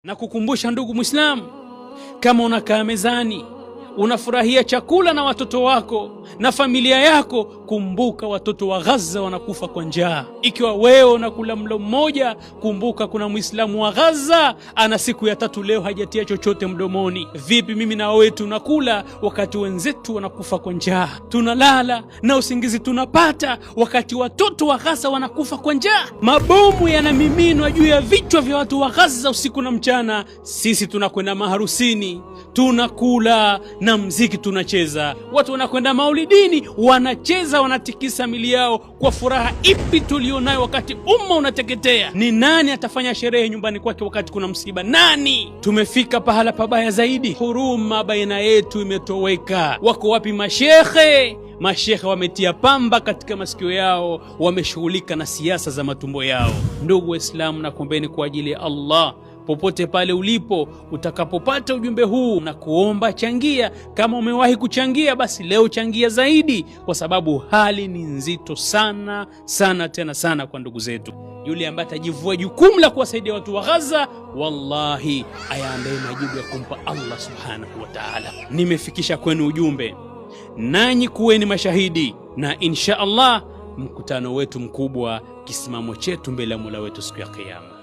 Na kukumbusha ndugu Muislamu, kama unakaa mezani unafurahia chakula na watoto wako na familia yako, kumbuka watoto wa Gaza wanakufa kwa njaa. Ikiwa wewe unakula mlo mmoja, kumbuka kuna Muislamu wa Gaza ana siku ya tatu leo hajatia chochote mdomoni. Vipi mimi na wewe tunakula wakati wenzetu wanakufa kwa njaa? Tunalala na usingizi tunapata wakati watoto wa Gaza wanakufa kwa njaa. Mabomu yanamiminwa juu ya vichwa vya watu wa Gaza usiku na mchana. Sisi tunakwenda maharusini, tunakula na mziki tunacheza. Watu wanakwenda maulidini, wanacheza, wanatikisa mili yao kwa furaha ipi tulionayo wakati umma unateketea? Ni nani atafanya sherehe nyumbani kwake wakati kuna msiba? Nani? Tumefika pahala pabaya zaidi, huruma baina yetu imetoweka. Wako wapi mashekhe? Mashekhe wametia pamba katika masikio yao, wameshughulika na siasa za matumbo yao. Ndugu Waislamu, nakuombeni kwa ajili ya Allah, popote pale ulipo, utakapopata ujumbe huu na kuomba changia. Kama umewahi kuchangia, basi leo changia zaidi, kwa sababu hali ni nzito sana sana tena sana kwa ndugu zetu. Yule ambaye atajivua jukumu la kuwasaidia watu wa Gaza, wallahi ayaandae majibu ya kumpa Allah subhanahu wa ta'ala. Nimefikisha kwenu ujumbe, nanyi kuweni mashahidi, na insha Allah mkutano wetu mkubwa, kisimamo chetu mbele ya Mola wetu siku ya Kiyama.